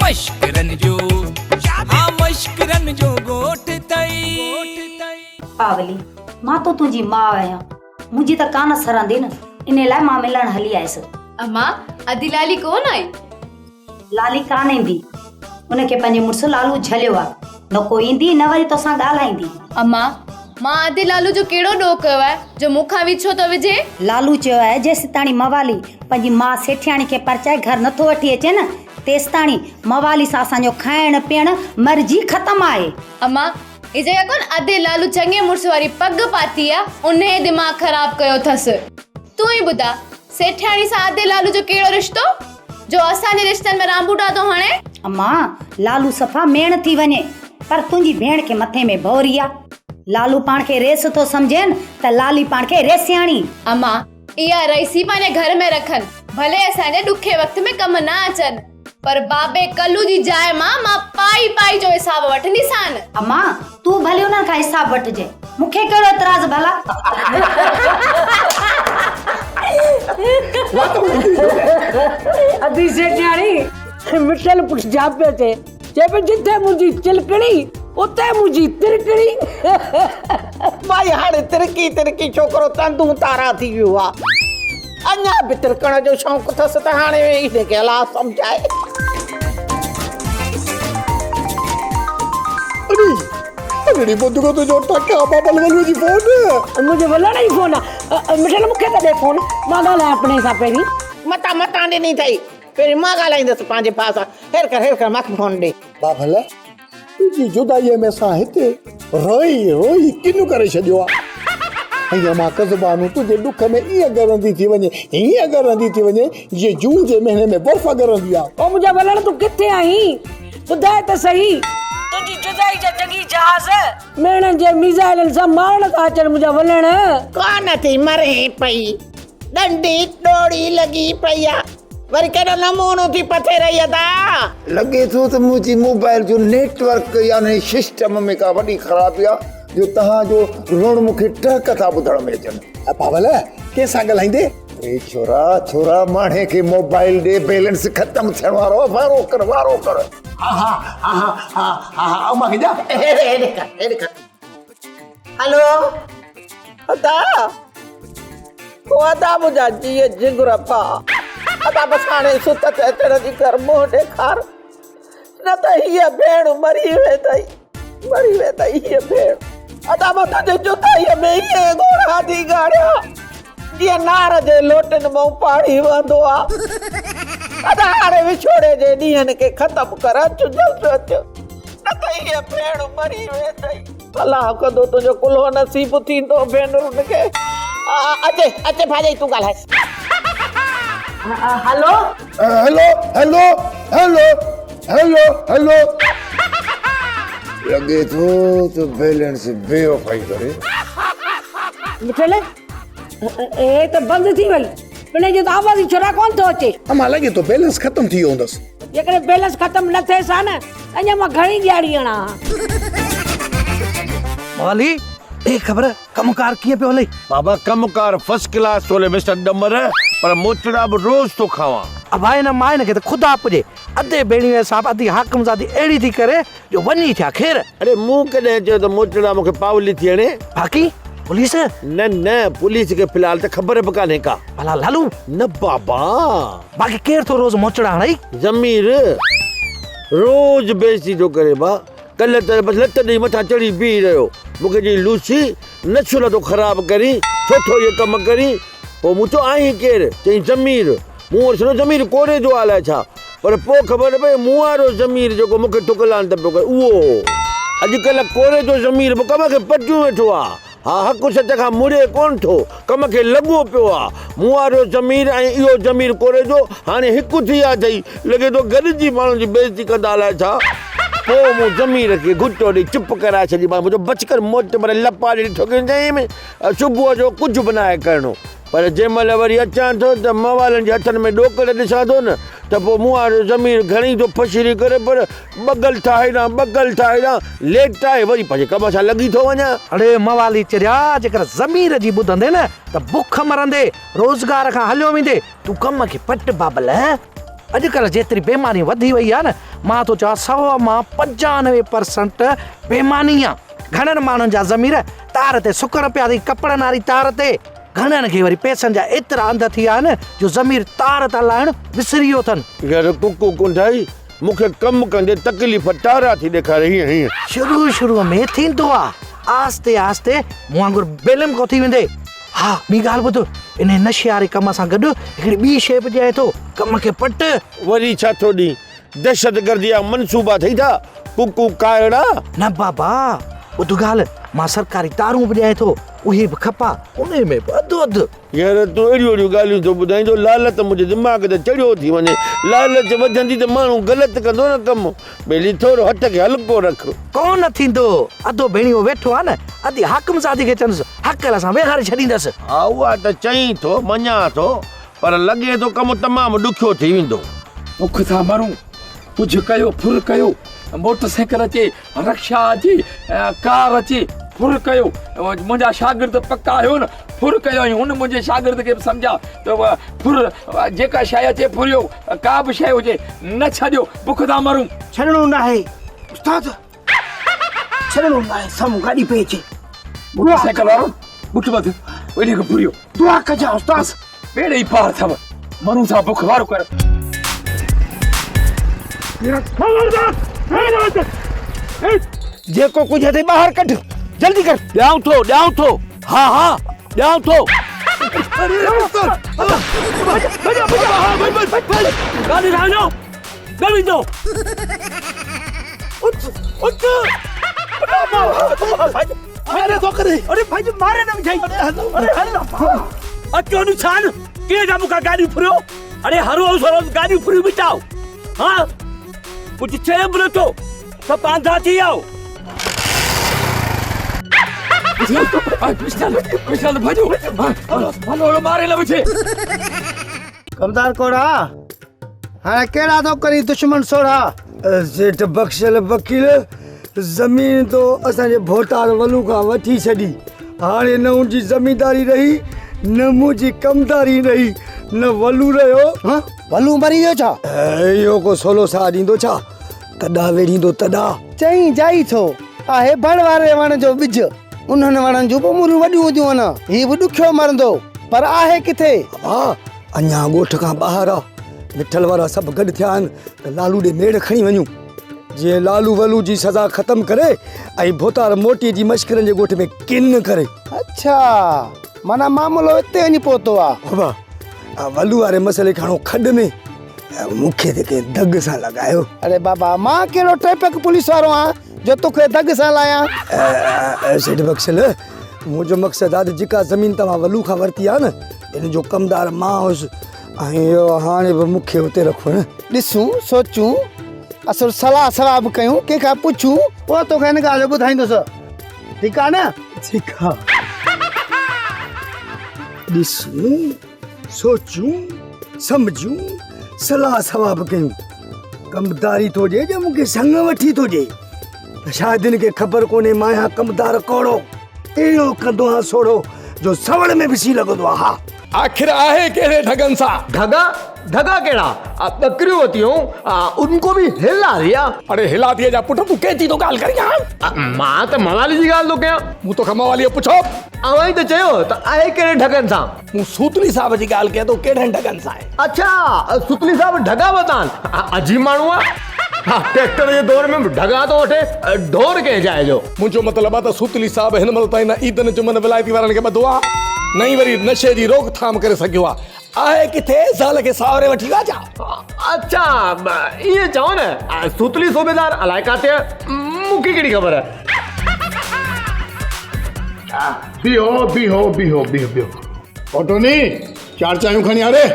مشڪرن جو ها مشڪرن جو ڳوٺ اٿئي. پاولي، مان تو تنهنجي ماء آهيان، منهنجي ته ڪانه سرندي نه، انهي لاء مان ملڻ هلي آيس. امان، ادي لالي ڪونه آئي؟ لالي ڪانه ايندي. ان کي پنهنجي مڙس لالو جهليو آ. نه ڪو ايندي نه وري توسان ڳالهائيندي. امان، مان ادي لالو جو ڪهڙو ڏوهه ڪيو آهي جو مون کان ويڇو ٿو وجهي؟ لالو چيو آهي جيسيتاڻي موالي پنهنجي ماء سيٺياڻي کي پرچائي گهر نٿو وٺي اچي نه تيستاڻي موالي سان اسان جو کائڻ پيئڻ مرضي ختم آهي. امان، هي جيڪا ڪونه ادي لالو چڱي مڙس واري پڳ پاتي آ انهيء دماغ خراب ڪيو اٿس. تون ئي ٻڌاء سيٺياڻي سان ادي لالو جو ڪهڙو رشتو؟ جو اسان جي رشتن ۾ رانبوٽا ٿو هڻي. امان، لالو صفا ميڻ ٿي وڃي، پر تنهنجي ڀيڻ کي مٿي ۾ ڀوري آ. لالو پاڻ کي ريس ٿو سمجهين ته لالي پاڻ کي ريسياڻي. امان، اها رئيسي پنهنجي گهر ۾ رکن، ڀلي اسان جي ڏکي وقت ۾ ڪم نه اچن، پر بابي ڪلو جي جاء مان مان پائي پائي جو حساب وٺنديسان. امان، تون ڀلي انهن کان حساب وٺجين، مون کي ڪهڙو اعتراض ڀلا؟ ادي سيٺياڻي مٺل پٽ جاپيو چئي، چئي پيو جتي منهنجي چلڪڻي، اتي منهنجي ترڪڻي. ڀائي هاڻي ترڪي ترڪي ڇوڪرو تندون تارا ٿي ويو آ. اڃا به ترڪڻ جو شوق اٿس ته هاڻي هن کي الله سمجهائي. اڙي اڙي ٻڌ ڪو تنهنجو ٽڪ آ بابل ولوء جي فون. منهنجي ولڻ جي فون آ. مٺل مون کي ته ڏي فون مان ڳالهايان پڻهين سان پهرين. متان متان ڏني اٿئي پهرين مان ڳالهائيندس پنهنجي ڀاء سان. هير ڪر هير ڪر مان کي فون ڏي. بابل تنهنجي جدائيء ۾ اسان هتي روئي روئي ڪن ڪري ڇڏيو آ. ۽ امان ڪزبانو تنهنجي ڏک ۾ ائين ڳرندي ٿي وڃي، ائين ڳرندي ٿي وڃي جيئن جون جي مهيني ۾ برف ڳرندي آ. او منهنجا ولڻ تون ڪٿي آهين؟ ٻڌاء ته سهي. تنهنجي جدائي جا جنگي جهاز ميڻن جي ميزائلن سان مارڻ ٿا اچن منهنجا ولڻ. ڪانه ٿي مرين پئي، ڏنڊي ڏوڙي لڳي پئي آ. وري ڪهڙو نمونو ٿي پٿي رهي ادا. لڳي ٿو ته منهنجي موبائل جو نيٽ ورڪ يعني سسٽم ۾ ڪا وڏي خرابي آ جو توهان جو روئڻ مون کي ٽهڪ ٿا ٻڌڻ ۾ اچن. پاول ڪنهن سان ڳالهائيندي؟ اي ڇورا ڇورا ماڻهي کي موبائل ڏي بيلنس ختم ٿيڻ وارو آ وارو ڪر وارو ڪر. ها ها ها ها ها ها ها امان کي ڏيان. هيڏي هيڏي ڪر هيڏي ڪر. هلو ادا او ادا منهنجا جيء جگر پا ادا بس هاڻي ست تي اچڻ جي ڪر منهن ڏيکار نه ته هيء ڀيڻ مري ويندئي مري ويندئي هيء ڀيڻ ادا مان تنهنجي جدائيء ۾ ائين ڳوڙها ٿي ڳاڙيان جيئن نار جي لوٽن مان پاڻي وهندو آ ادا هاڻي وڇوڙي جي ڏينهن کي ختم ڪر اچ جلد اچ نه ته هيء ڀيڻ مري ويندئي. الله ڪندو تنهنجو ڪلهو نصيب ٿيندو ڀينرن کي. اچي اچي ڀاڄائي تون ڳالهائي. Hello. Hello hello hello hello hello. لڳي ٿو ته بيلنس بيوفائي ڪري. مٺل هي ته بند ٿي وئي. پڻهين جو ته آواز ئي ڇورا ڪونه ٿو اچي. امان لڳي ٿو بيلنس ختم ٿي ويو هوندس. جيڪڏهن بيلنس ختم نه ٿئيس ها نه اڃا مان گهڻي ڏياڙي هڻان ها. موالي، ڏي خبر ڪم ڪار ڪيئن پيو هلئي؟ بابا ڪم ڪار فرسٽ ڪلاس ٿو هلي مسٽر ڏمر، پر موچڙا به روز ٿو کاوان. ابا هن ماين کي ته خدا پڄي، ادي ڀيڻيوي صاحب ادي حاڪم زادي اهڙي ٿي ڪري جو وڃي ٿيا خير. اڙي مون ڪڏهن چيو ته موچڙا مون کي پاولي ٿي هڻي؟ باقي پوليس؟ نه نه پوليس کي في الحال ته خبر به ڪانهي ڪا. ڀلا لالو؟ نه بابا. باقي ڪير ٿو روز موچڙا هڻئي؟ ضمير روز بيعزتي ٿو ڪري ڀا. ڪلهه ته بس لت ڏئي مٿان چڙهي بيهي رهيو. مون کي چيائين لوسي نسل ٿو خراب ڪرين، ڇو ٿو اهي ڪم ڪرين؟ پوء مون چيو آهين ڪير؟ چيائين ضمير. مون وري سڏيو ضمير ڪوري جو الائي ڇا؟ پر پوء خبر پئي مون وارو ضمير جيڪو مون کي ٺڪلان ته پيو ڪري اهو هو. اڄڪلهه ڪوري جو ضمير به ڪم کي پٽيون ويٺو آ. ها حق سچ کان مڙي ڪونه ٿو، ڪم کي لڳو پيو آ. مون وارو ضمير ۽ اهو ضمير ڪوري جو هاڻي هڪ ٿي ويا اٿئي. لڳي ٿو گڏجي ماڻهن جي بيعزتي ڪندا الائي ڇا. پوء مون ضمير کي گهٽو ڏئي چپ ڪرائي ڇڏي. مون چيو بس ڪر موتبر لپا ڏيئي ٺوڪيون چيم صبح جو ڪجهه به ناهي ڪرڻو. پر جنهن مهل وري اچان ٿو ته موالن جي هٿن ۾ ڏوڪڙ ڏسان ٿو نه ته پوء مون وارو ضمير گهڻي ٿو ڦشري ڪري پر ٻگل ٺاهيڏان ٻگل ٺاهيڏان ليٽائي وري پنهنجي ڪم سان لڳي ٿو وڃان. اڙي موالي چريا جيڪر ضمير جي ٻڌندين نه ته بک مرندي، روزگار کان هليو ويندي، تون ڪم کي پٽ بابل. اڄڪلهه جيتري بيماني وڌي وئي آهي نه، مان ٿو چوان سئو مان 95 پرسنٽ بيماني آ. گهڻن ماڻهن جا ضمير تار تي سڪڻ پيا اٿئي، ڪپڙن واري تار تي. گهڻن کي وري پئسن جا ايترا انڌ ٿي ويا آهن جو ضمير تار تان لاهڻ وسري ويو اٿن. يار ڪڪو ڪنڊائي مون کي ڪم ڪندي تڪليف ٽارا ٿي ڏيکاري هيئن هيئن. شروع شروع ۾ ٿيندو آ، آهستي آهستي مون وانگر بيلم ڪو ٿي ويندي. ها ٻي ڳالهه ٻڌ، انهي نشي واري ڪم سان گڏ هڪڙي ٻي شيء به ڏيانء ٿو، ڪم کي پٽ. وري ڇا ٿو ڏين؟ دهشتگردي جا منصوبا اٿئي ڇا؟ ڪڪو ڪائڙا. نه بابا، ٻڌ ڳالهه، مان سرڪاري تارون به ڏيانء ٿو، اهي به کپا، انهي ۾ به اڌ اڌ. يار تون اهڙيون اهڙيون ڳالهيون ٿو ٻڌائين جو لالچ منهنجي دماغ تي چڙهيو ٿي وڃي. لالچ وڌندي ته ماڻهو غلط ڪندو نه ڪم. ٻيلي ٿورو هٿ کي هلڪو رک. ڪونه ٿيندو. اڌو ڀيڻيو ويٺو آ نه، ادي حاڪم زادي کي چوندس، هڪل سان ويهاري ڇڏيندس. ها اها ته چئين ٿو، مڃان ٿو، پر لڳي ٿو ڪم تمام ڏکيو ٿي ويندو. بک ٿا مرون، ڪجهه ڪيو ڦر ڪيو، موٽر سائيڪل اچي، رڪشا اچي، ڪار اچي، ڦر ڪيو، منهنجا شاگرد پڪا آهيو نه، ڦر ڪيو ۽ هن منهنجي شاگرد کي به سمجهاء ته ڦر جيڪا شيء اچي ڦريو، ڪا به شيء هجي نه ڇڏيو، بک ٿا مرون. ڇڏڻو ناهي استاد، ڇڏڻو ناهي، سامهون گاڏي پئي اچي. موٽر سائيڪل وارو بٺ ٻڌ، ويڙهي کي ڦريو. دعا ڪجان استاد. ٻيڙي ئي پار اٿو، مرون ٿا بک وارو ڪر. جيڪو ڪجهه اٿئي ٻاهر ڪڍ، جلدي ڪر. ڏيان ٿو، ڏيان ٿو، ها ها ڏيان ٿو. اچو نشان ڪنهن جا مون کان گاڏيون ڦريو اڙي هر روز روز گاڏيون ڦريون بيٺا آهيو ها ڪجهه چئي به نٿو ته پانڌا ٿي ويا آهيو. ڪمدار ڪوڙا هاڻي ڪهڙا ٿو ڪرين دشمن سوڙها. سيٺ بخشل وڪيل زمين تو اسان جي ڀوتار ولو کان وٺي ڇڏي. هاڻي نه ان جي زمينداري رهي نه منهنجي ڪمداري رهي نه ولو رهيو. ها ولو مري ويو ڇا؟ اهو ڪو سولو ساهه ڏيندو ڇا؟ تڏا ويڙهيندو تڏا. چئين جائي ٿو آهي بڙ واري وڻ جو ٻج. انهن وڻن جون به عمريون وڏيون هونديون آهن. هي به ڏکيو مرندو پر آهي ڪٿي؟ ابا اڃا ڳوٺ کان ٻاهر آ. مٺل وارا سڀ گڏ ٿيا آهن ته لالو ڏي ميڙ کڻي وڃون. جيئن لالو ولو جي سزا ختم ڪري ۽ ڀوتار موٽيء جي مشڪرن جي ڳوٺ ۾ ڪن ڪري. اڇا معنيٰ معاملو اتي وڃي پهتو آ. ابا ولو واري مسئلي کي هڻو کڏ ۾. مون کي ته ڪنهن دڳ سان لڳايو. اڙي بابا مان ڪهڙو ٽريفڪ پوليس وارو آهيان جو توکي دڳ سان لايان. سيٺ بخشل منهنجو مقصد آهي ته جيڪا زمين توهان ولو کان ورتي آهي نه ان جو ڪمدار مان هيس ۽ اهو هاڻي به مون کي اتي رکو نه. ڏسون سوچون اصل صلاح صلاح به ڪيون ڪنهن کان پڇون پوء توکي هن ڳالهه جو ٻڌائيندس ٺيڪ آهي نه. ٺيڪ آهي ڏسون. سوچيون، سمجهيون، صلاح ثواب ڪيون. ڪمداري ٿو ڏئي ڄڻ مون کي سڱ وٺي ٿو ڏئي. شايد هن کي خبر ڪونهي مان آهيان ڪمدار ڪوڙو. اهڙو ڪندو آهيان سوڙهو جو سوڙ ۾ به سين لڳندو آهي. ها. آخر آهي ڪهڙي ڍڳن سان؟ ڍڳا؟ ڍڳا ڪهڙا؟ ٻڪريون ورتيون ان ڪو به هلا ديا. اڙي هلاديء جا پٽ تون ڪنهن جي ٿو ڳالهه ڪرين ها؟ مان ته موالي جي ڳالهه ٿو ڪيان. مون توکان مواليء پڇيو؟ اوهان ئي ته چيو ته آهي ڪهڙي ڍڳن سان؟ مون سوتلي صاحب جي ڳالهه ڪيان ته ڪهڙن ڍڳن سان آهي؟ اڇا سوتلي صاحب ڍڳا ورتا آهن. عجيب ماڻهو آهي. ٽريڪٽر جي دور ۾ به ڍڳا ٿو وٺي. ڍور ڪنهن جاء جو. منهنجو مطلب آهي ته سوتلي صاحب هن مهل تائين نه عيدن جمعن ولايتي وارن کي ٻڌو آهي نه ئي وري نشي جي روڪ ٿام ڪري سگهيو آهي. آهي ڪٿي؟ زال کي ساهري وٺي ويا ڇا؟ اڇا ائين چئو نه. سوتلي صوبيدار الائي ڪاٿي آهي. مون کي ڪهڙي خبر. بيهو بيهو بيهو بيهو بيهو او ٽوني چار چانهيون کڻي آڙي.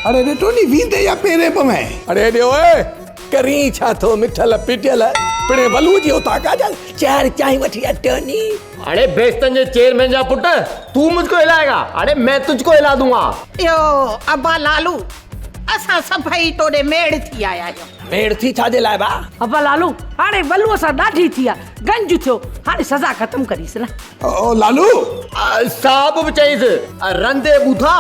اڙي ڙي ٽوني ويندي يا پيرين پوين. اڙي ڏيو اي ڪرين ڇا ٿو مٺل پٽيل پڻي ولو جي اوطاق آ جا چار چانهيون وٺي آ ٽوني. اڙي بيستن جي چيئرمين جا پٽ تون مجھ ڪو هلائي گا اڙي مين تجھ ڪو هلا دون گا. اهو ابا لالو اسان سڀئي توڏي ميڙ ٿي آيا آهيون. ميڙ ٿي ڇا جي لاء ڀاء؟ ابا لالو هاڻي ولوء سان ڏاڍي ٿي آ، گنج ٿيو، هاڻي سزا ختم ڪريس نه. او لالو! صاحب به چئيس رندي ٻوٿا.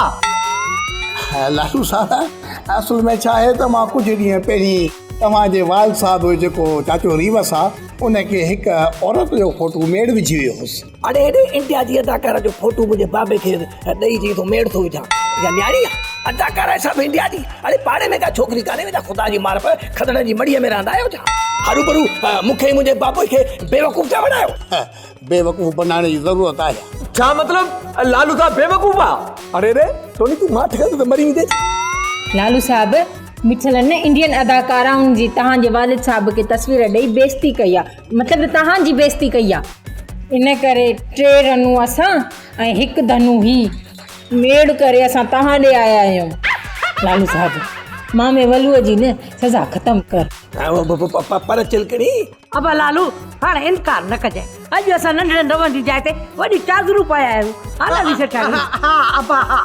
لالو صاحب، اصل ۾ ڇا آهي ته مان ڪجهه ڏينهن پهرين توهان جي والد صاحب جيڪو چاچو ريوس آ، ان کي هڪ عورت جو فوٽو ميڙ وجهي ويو هوس. اڙي هيڏي انڊيا جي اداڪاره جو فوٽو منهنجي بابي کي ڏئي چئي ٿو ميڙ ٿو وجهان. اها نياڻي آ؟ اداڪاره آهي سا به انڊيا جي. اڙي پاڙي ۾ ڪا ڇوڪري ڪانهي ويندا خدا جي مار پوي کدڙن جي مڙهيء ۾ رهندا آهيو ڇا؟ هروڀرو مون کي ۽ منهنجي بابي کي بيوقوف ٿا بڻايو. بيوقوف بنائڻ جي ضرورت آهي ڇا؟ ڇا مطلب لالو صاحب بيوقوف آ؟ اڙي ري ٽوني تون ماٺ ڪر نه ته مري ويندين. لالو صاحب مٺل نه انڊين اداڪارائن جي توهان جي والد صاحب کي تصوير ڏئي بيعزتي ڪئي آ مطلب ته توهان جي بيعزتي ڪئي آ ان ڪري ٽي رنون اسان ۽ هڪ ڌنو هي ميڙ ڪري اسان توهان ڏي آيا آهيون لالو صاحب مامي ولوء جي نه سزا ختم ڪر. پر چلڪڻي. ابا لالو، هاڻ انڪار نه ڪجانء. اڄ اسان ننڍڙن رون جي جاء تي وڏيون چادرون پائي آيا آهيون. ها نه علي سيٺاڻي؟ ها ابا ها.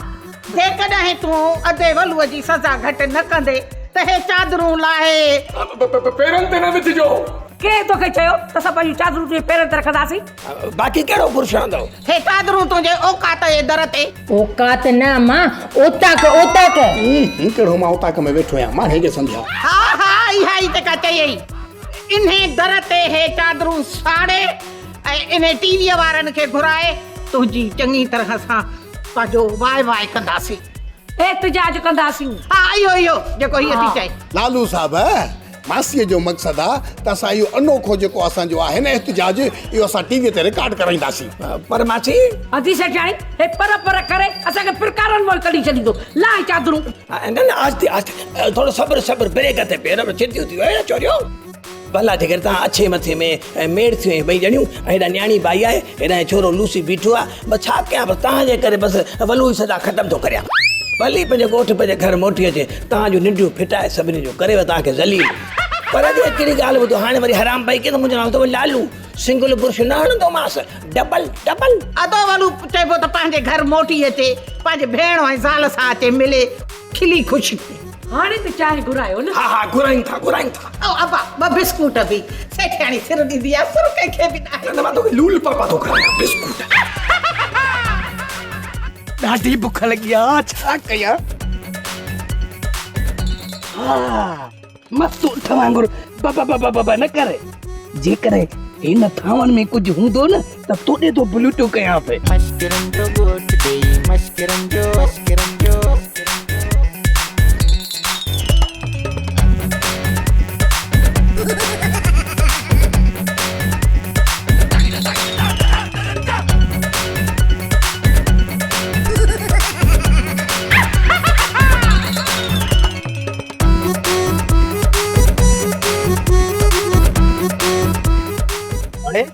جيڪڏهن تون ادي ولوء جي سزا گهٽ نه ڪندين ته هي چادرون لاهي. پيرن تي نه وجهجو. ڪنهن توکي چيو ته اسان پنهنجون چادرون تنهنجي پيرن تي رکنداسين؟ باقي ڪهڙو برش هڻندؤ؟ هي چادرون تنهنجي اوقات جي در تي. اوقات نه امان، اوطاق اوطاق. هي ڪهڙو مان اوطاق ۾ ويٺو آهيان، ماڻهي کي سمجهاء. ها ها اها ئي جيڪا چيئي. انهي در تي هي چادرون ساڙي ۽ انهي ٽي ويء وارن کي گهرائي تنهنجي چڱي طرح سان پنهنجو واء واء ڪنداسين. احتجاج ڪنداسين. ها اهو اهو جيڪو هيء ٿي چئي. لالو صاحب ماسيء جو مقصد آ ته اسان اهو انوکو جيڪو اسان جو آهي نه احتجاج اهو اسان ٽي ويء تي رڪارڊ ڪرائينداسين. پر ماسي. ادي سيٺياڻي هي پر پر ڪري اسان کي پرڪارن مان ڪڍي ڇڏيندو. لاهه چادرون. نه نه آهستي آهستي ٿورو صبر صبر بريڪ تي پير ۾ ڇتيون ٿي ويو چوريو. ڀلا جيڪر توهان اڇي مٿي ۾ ميڙ ٿيون آهيون ٻئي ڄڻيون ۽ هيڏانهن نياڻي به آئي آهي هيڏانهن ڇورو لوسي بيٺو آهي بس ڇا ڪيان بس توهان جي ڪري بس ولو ئي سدا ختم ٿو ڪريان. ڀلي پنهنجي ڳوٺ پنهنجي گهر موٽي اچي توهان جون ننڊيون ڦٽائي سڀني جون ڪريو توهان کي ذليل. پر اڄ هڪڙي ڳالهه ٻڌو هاڻي وري حرام پئي ڪئي ته منهنجو نالو اٿو لالو سنگل برش نه هڻندومانس ڊبل ڊبل. ادو ولو چئبو ته پنهنجي گهر موٽي اچي پنهنجي ڀيڻ ۽ زال سان اچي ملي کلي خوش ٿئي. هاڻي ته چانهه گهرايو نه. ها ها گهرايون ٿا گهرايون ٿا. او ابا ٻه بسڪوٽ به. سيٺياڻي سر ڏيندي آ سر ڪنهن کي به ناهي. نه مان توکي لول پاپا ٿو گهرايان بسڪوٽ. ڏاڍي بک لڳي آ ڇا ڪيان. ها مست اٺ وانگر بب بب نه ڪر. جيڪڏهن هن ٿانون ۾ ڪجهه هوندو نه ته توڏي ٿو بلوٽو ڪيانس. مشڪرن جو ڳوٺ ٿئي مشڪرن جو مشڪرن جو. اڙي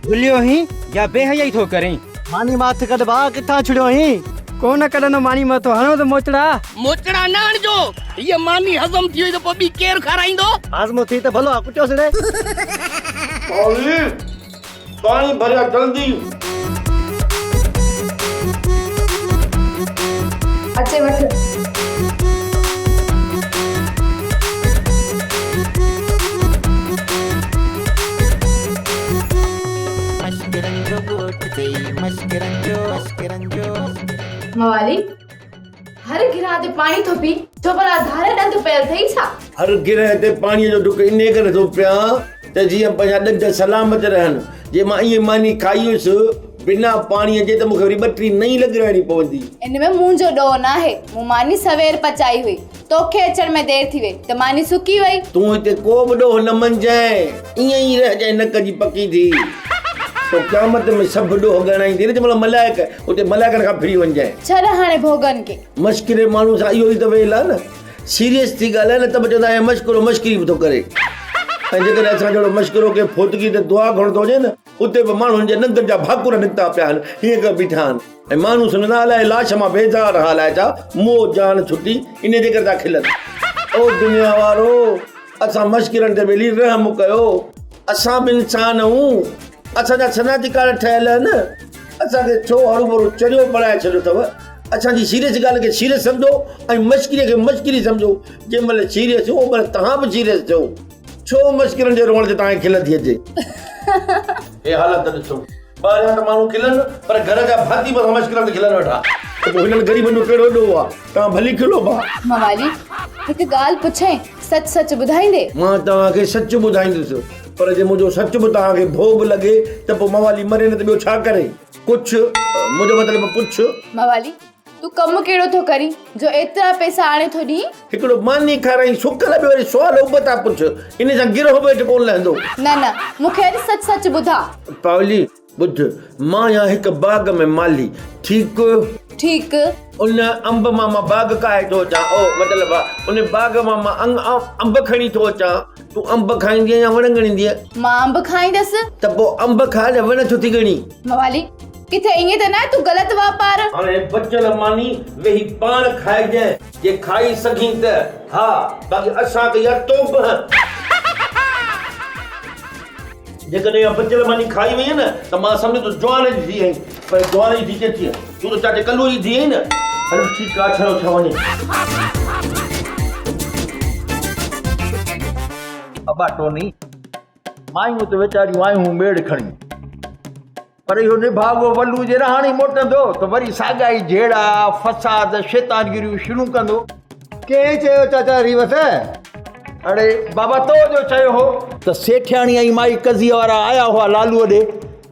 ڀليو هين يا بي حيائي ٿو ڪرين. ماني مان هٿ ڪڍ ڀاء ڪٿان ڇڙيو هين. ڪونه ڪڍندو ماني مان ٿو هڻو ته موچڙا. موچڙا نه هڻجو هيء ماني هضم ٿي وئي ته پوء ٻي ڪير کارائيندو. هاضمو ٿي ته ڀلو آ ڪٽيوس ڙي. پاڻي پاڻي ڀريا جلدي. اچي وٺ. موالي هر گرهه تي پاڻي ٿو پي ڇو ڀلا ڌاري ڏند پيل اٿئي ڇا؟ هر گرهه تي پاڻيء جو ڍڪ انهيء ڪري ٿو پيان ته جيئن پنهنجا ڏند سلامت رهن. جي مان ائين ماني کائي ويس بنا پاڻيء جي ته مون کي وري ٻه ٽي نئين لڳرائڻي پوندي. ان ۾ منهنجو ڏوهه ناهي. مون ماني سوير پچائي هئي. توکي اچڻ ۾ دير ٿي وئي ته ماني سڪي وئي. تون هتي ڪو به ڏوهه نه مڃجانء. ائين ئي رهجانء نڪ جي پڪي ٿي. تو قيامت ۾ سڀ ڏوهه ڳڻائيندين جنهن مهل ملائڪ اتي ملائڪن کان ڦري وڃجانء. ڇڏ هاڻي ڀوڳن کي. مشڪري ماڻهو سان اهو ئي ته ويل آهي نه. سيريس ٿي ڳالهائي نه ته به چوندا هي مشڪرو مشڪري به ٿو ڪري. ۽ جيڪڏهن اسان جهڙو مشڪرو ڪنهن فوتگي تي دعا گهرڻ ٿو وڃي نه اتي به ماڻهن جي ڏندن جا ڀاڪر نڪتا پيا آهن هيئن ڪيو بيٺا آهن ۽ ماڻهو سمجهندا الائي لاش مان بيزار ها الائي ڇا موء جان ڇٽي انهي جي ڪري ٿا کلن. او دنيا وارو اسان مشڪرن تي ٻيلي رحم ڪيو اسان به انسان آهيون اسان جا صنعتي ڪارڊ ٺهيل آهن اسان کي ڇو هروڀرو چريو بڻائي ڇڏيو اٿو. اسان جي سيريس ڳالهه کي سيريس سمجهو ۽ مشڪريء کي مشڪري سمجهو. جنهن مهل سيريس ٿيون اون مهل توهان به سيريس ٿيو. ڇو مشڪرن جي روئڻ تي توهان کي کل ٿي اچي؟ هي حالت ڏسو. ٻاهريان ته ماڻهو کلن پر گهر جا ڀاتي به اسان مشڪرن تي کلن ويٺا. ته پوء هنن غريبن جو ڪهڙو ڏوهه آ؟ توهان ڀلي کلو ڀاء. موالي، هڪ ڳالهه پڇين، سچ سچ ٻڌائيندي؟ مان توهان کي سچ ٻڌائيندس، پر جي منهنجو سچ به توهان کي ڀوڳ لڳي ته پوء موالي مري نه ته ٻيو ڇا ڪري؟ ڪڇ، منهنجو مطلب پڇ. موالي، تون ڪم ڪهڙو ٿو ڪرين جو ايترا پئسا آڻي ٿو ڏين؟ هڪڙو ماني کارائين سڪل ٻيو وري سوال ابتا پڇ، انهي سان گرهه به هيٺ ڪونه لهندو. نه نه، مون کي اڄ سچ سچ ٻڌاء. پاولي، ٻڌ، مان آهيان هڪ باغ ۾ مالهي، ٺيڪ؟ ٺيڪ. ان انب مان مان باغ ڪاهي ٿو اچان، او مطلب ان باغ مان مان انب کڻي ٿو اچان، تون انب کائيندينء يا وڻ ڳڻيندينء؟ مان انب کائيندس. ته پوء انب کاء نه وڻ ڇو ٿي ڳڻين؟ موالي، ڪٿي ائين ته ناهي تون غلط واپار. هاڻي بچيل ماني ويهي پاڻ کائجانء، جي کائي سگهين ته ها، باقي اسان کي يار توبهه. جيڪڏهن اها بچيل ماني کائي وئين نه ته مان سمجهان تون جوان جي ڌيء آهين، پر جوان جي ڌيء ڪيئن ٿينء؟ تون ته چاچي ڪلوء جي ڌيء آهين نه. هل ٺيڪ آ ڇڙو ڇا وڃي. ابا ٽوني، مايون ته ويچاريون آيون ميڙ کڻي، پر اهو نڀاڳو ولو جي رهاڻي موٽندو ته وري ساڳا ئي جهيڙا، فساد، شيطانگيريون شروع ڪندو. ڪنهن چيو چاچا ريوس؟ اڙي بابا تو جو چيو هو ته سيٺياڻي ۽ مائي قضيء وارا آيا هئا لالوء ڏي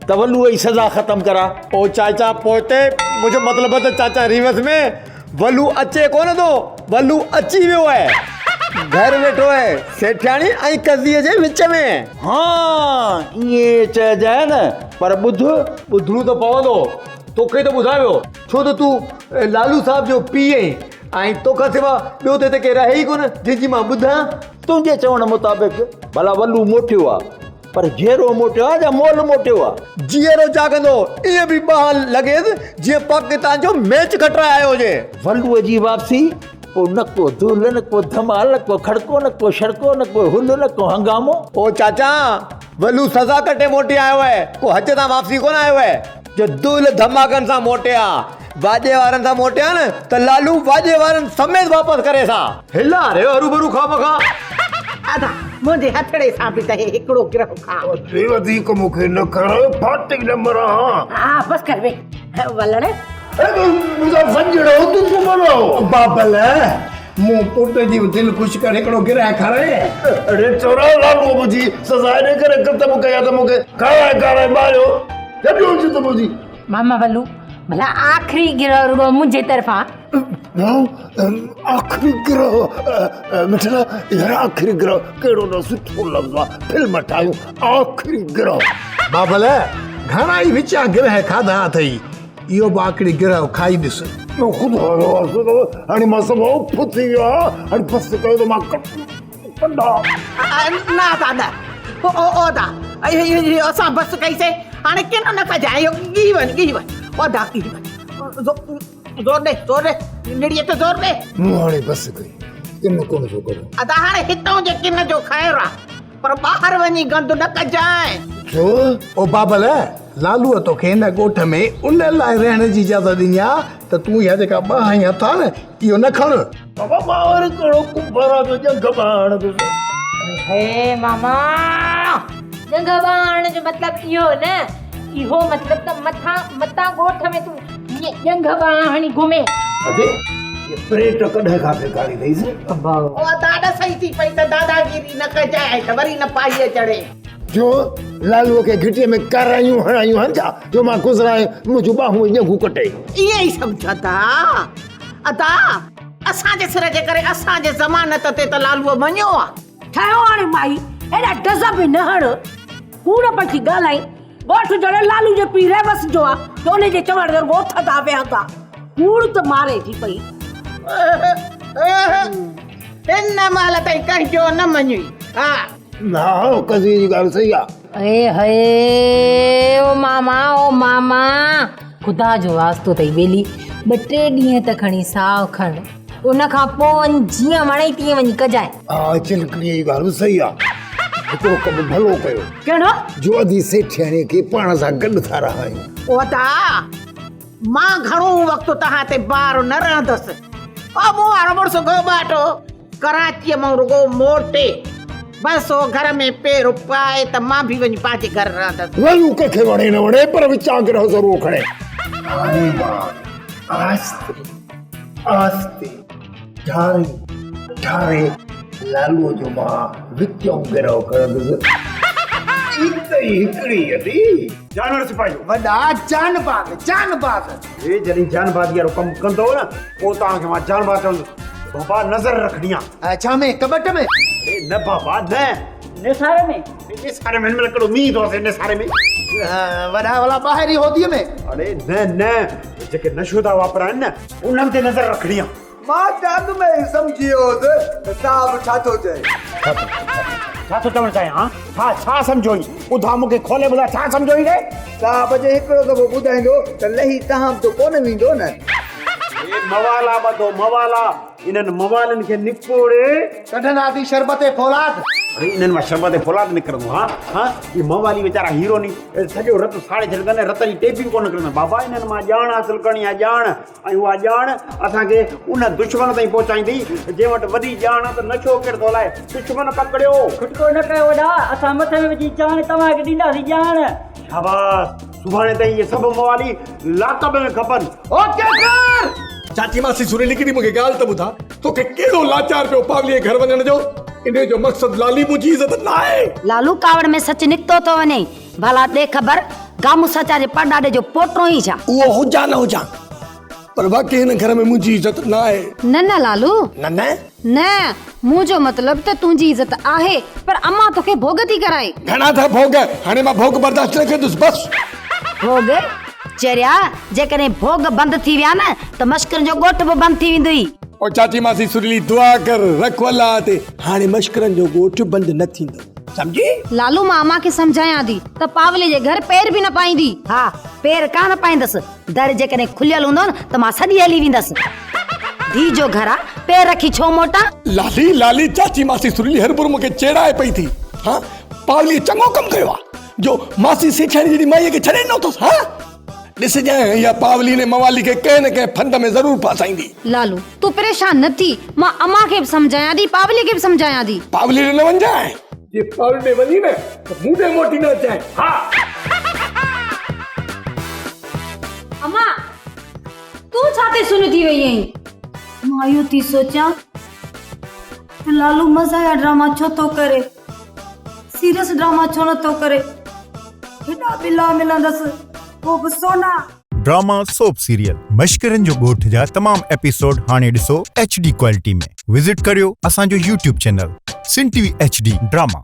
ته ولوء جي سزا ختم ڪراء. او چاچا پوئتي منهنجو مطلب ته چاچا ريوس ۾ ولو اچي ڪونه ٿو، ولو اچي ويو آهي. گهر ويٺو آهي سيٺياڻي ۽ قضيء جي وچ ۾. ها ائين چئجانء نه پر ٻڌ. ٻڌڻو ته پوندو. توکي ته ٻڌايو ويو ڇو ته تون لالو صاحب جو پيء آهين ۽ توکان سوا ٻيو ته هتي ڪير آهي ئي ڪونه جنهن جي مان ٻڌان. تنهنجي چوڻ مطابق ڀلا ولو موٽيو آ پر جيئرو موٽيو آ يا مئل موٽيو آ؟ جيئرو جاڳندو ائين به ٻانهن لڳيس جيئن پاڪستان جو ميچ کٽرائي آيو هجي. ولوء جي واپسي پوء نه ڪو دهل نه ڪو ڌمال نه ڪو کڙڪو نه ڪو شڙڪو نه ڪو هل نه ڪو هنگامو. او چاچا ولو سزا ڪٽي موٽي آيو آهي ڪو حج تان واپسي ڪونه آيو آهي جو دهل ڌماڪن سان موٽي آ. واڄي وارن سان موٽيا نه ته لالو واڄي وارن سميت واپس ڪريس ها. هلا رهيو هروڀرو خوامخواه. ادا منهنجي هٿڙي سان به ته هي هڪڙو گرهه کاء. اچي وڌيڪ مون کي نه کاراء ڦاٽي نه مران ها. ها بس ڪر وي ولڻ. منهنجا سڄڻو دشمن هو. بابل مون پٽ جي به دل خوش ڪر هڪڙو گرهه کارائي. اڙي چورا لالو منهنجي سزا انهي ڪري ختم ڪئي آ ته مون کي کارائي کارائي ماريو. ڇڏيو عزت منهنجي. ماما ولو ڀلا آخري گرهه رڳو منهنجي طرفان. آخري گرهه مٺڙا يار آخري گرهه ڪهڙو نه سٺو لفظ آ فلم ٺاهيون آخري گرهه. بابل گهڻا ئي وچان گرهه کاڌا اٿئي اهو به آخري گرهه کائي ڏس. خدا جو واسطو اٿو هاڻي مان سڀ اف ٿي ويو آهيان هاڻي بس ڪيو ته مان ڪڍان. نه ادا نه او ادا اسان بس ڪئي سي هاڻي ڪن نه کجانء اهو ڳهي وڃ ڳهي وڃ ادا ڳهي وڃ زور ڏي زور ڏي نڙيء تي زور ڏي. مون هاڻي بس ڪئي ڪن ڪونه ٿو ڪڍان. ادا هاڻي هتئون جي ڪن جو خير آ پر ٻاهر وڃي گند نه ڪجانء. ڇو؟ او بابل لالوء توکي هن ڳوٺ ۾ ان لاء رهڻ جي اجازت ڏني آ ته تون اها جيڪا ٻانهن هٿ آ نه اهو نه کڻ. بابا مان وري ڪهڙو ڪنڀر آ جو ڄنگهه ٻانهن هڻندس. هي ماما ڄنگهه ٻانهن هڻڻ جو مطلب اهو نه اهو مطلب ته مٿان متان ڳوٺ ۾ تون ائين ڄنگهه ٻانهن هڻي گهمين. ادي هي پريٽ ڪڏهن کان سيکاري اٿئيس. او ادا ڏسئي ٿي پئي ته داداگيري نه ڪجانء ته وري نه پائيء چڙهين. جو لالوء کي گهٽيء ۾ ڪارايون هڻايون هن ڇا جو مان گذران منهنجون ٻانهون ۽ ڄنگهون ڪٽي. ائين ئي سمجهه ادا. ادا اسان جي سر جي ڪري اسان جي ضمانت تي ته لالوء مڃيو آ. ٺهيو هاڻي مائي ايڏا ڊز به نه هڻ. ڪوڙ پئي ٿي ڳالهائين. ڳوٺ جهڙو لالو جي پيء ريوس جو آ جو ان جي چوڻ تي رڳو اٿندا ويهندا. ڪوڙ ته ماري ٿي پئي. هن مهل تائين ڪنهن جو نه مڃيئي ها. ها قضيي جي ڳالهه صحيح آ. اي هي او ماما او ماما خدا جو واسطو اٿئي ٻيلي ٻه ٽي ڏينهن ته کڻي ساهه کڻ ان کان پوء وڃ جيئن وڻئي تيئن وڃي ڪجانء. ها چلڪڻيء جي ڳالهه به صحيح آ. هڪڙو ڪم ڀلو ڪيو. ڪهڙو؟ جو ادي سيٺياڻيء کي پاڻ سان گڏ ٿا رهايون. او ادا مان گهڻو وقت توهان تي بار نه رهندس. او مون وارو مڙس گهوٻاٽو. ڪراچيء مان رڳو موٽي بس هو گهر ۾ پير پائي ته مان به وڃي پنهنجي گهر رهندس. ولو ڪنهن کي وڻي نه وڻي پر وچان گرهه ضرور کڻي. هاڻي مان آهستي آهستي ڍاري ڍاري لالوء جو مان وچون گرهه کڻندس. عيد ئي هڪڙي ادي. جانور سپاهيو. وڏا جانباز جانباز. هي جڏهن جانبازي وارو ڪم ڪندؤ نه پوء توهان کي مان جانباز چوندس. بابا نظر رکڻي آ. ڇا ۾ ڪٻٽ ۾؟ اڙي نه بابا نه. نيساري ۾؟ نيساري ۾ هن مهل ڪهڙو مينهن ٿو وسي نيساري ۾. وڏا ڀلا ٻاهر ئي هوديء ۾. اڙي نه نه جيڪي نشو ٿا واپرائن نه انهن تي نظر رکڻي آ. مان ته اڳ ۾ ئي سمجهي ويو هوس ته صاحب ڇا ٿو چئي. ڇا ٿو چوڻ چاهين هان؟ ڇا ڇا سمجهيو هئين؟ ٻڌاء مون کي کولي ٻڌاء ڇا سمجهيو هئين ري؟ صاحب جي هڪڙو دفعو ٻڌائيندو ته لهي تهان به ته ڪونه ويندو نه. اي موالا ٻڌو موالا انهن موالن کي نپوڙي. ڪڍنداسين شربت فولاد. اڙي انهن مان شربت فولاد نڪرندو ها ها اهي موالي ويچارا هيرو ني سڄو رت ساڙي ڇڏيندا آهن رت جي ٽيپي به ڪونه نڪرندي بابا انهن مان ڄاڻ حاصل ڪرڻي آهي ڄاڻ ۽ اها ڄاڻ اسان کي ان دشمن تائين پهچائيندي جنهن وٽ وڏي ڄاڻ آهي ته نشو ڪير ٿو هلائي دشمن پڪڙيو. کٽڪو نه ڪيو وڏا اسان مٿي ۾ وجهي ڄاڻ توهان کي ڏينداسين ڄاڻ. شاباس سڀاڻي تائين اهي سڀ موالي لاڪ ۾ کپن. Okay sir. چاچي ماسي سريلي ڪڙي مونکي ڳالهه ته ٻڌاء توکي ڪهڙو لاچار پيو پاوليء گهر وڃڻ جو؟ انهيء جو مقصد لالي منهنجي عزت ناهي. لالو ڪاوڙ ۾ سچ نڪتو ٿو وڃئي. ڀلا ڏي خبر گامون سچا جي پڙڏاڏي جو پوٽو ئي ڇا؟ اهو هجان نه هجان پر واقعي هن گهر ۾ منهنجي عزت ناهي. نه نه لالو. نه نه؟ نه منهنجو مطلب ته تنهنجي عزت آهي پر امان توکي ڀوڳ ٿي ڪرائي. گهڻا ٿا ڀوڳ، هاڻي مان ڀوڳ برداشت نه ڪندس بس. ڀوڳ؟ چريا جيڪڏهن ڀوڳ بند ٿي ويا نه ته مشڪرن جو ڳوٺ به بند ٿي ويندوئي. او چاچي ماسي سريلي دعا ڪر رک الله تي هاڻي مشڪرن جو ڳوٺ بند نه ٿيندو سمجهي. لالو مان امان کي سمجهايان ٿي ته پاولي جي گهر پير به نه پائيندي. ها پير ڪانه پائيندس در جيڪڏهن کليل هوندو نه ته مان سڄي هلي ويندس. ڌيء جو گهر آ، پير رکي ڇو موٽان؟ لالي لالي چاچي ماسي سريلي هربر مون کي چيڙائي پئي ٿي. ها پاوليء چڱو ڪم ڪيو آ جو ماسي سيٺياڻي جهڙي مائيء کي ڇڏي ڏنو اٿس. ها ڏسجانء اها پاولي ني موالي کي ڪنهن نه ڪنهن ڦند ۾ ضرور ڦاسائيندي. لالو تون پريشان نه ٿي، مان امان کي به سمجهايان ٿي پاوليء کي به سمجهايان ٿي. پاولي ڏي نه وڃجانء. جي پاولي ڏي وڃين نه ته مون ڏي موٽي نه اچجانء. ها. امان تون ڇا تي سن ٿي وئي آهين؟ مان اهو ٿي سوچيان ته لالو مزاحيه ڊراما ڇو ٿو ڪري؟ سيريس ڊراما ڇو نه ٿو ڪري؟ هيڏا ٻلا ملندس پوء به سونا. ڊراما سوپ سيريل مشڪرن جو ڳوٺ جا تمام ايپيسوڊ هاڻي ڏسو ايڇ ڊي ڪوالٽي ۾ وزٽ ڪريو اسان جو YouTube channel Sindh T V H D drama.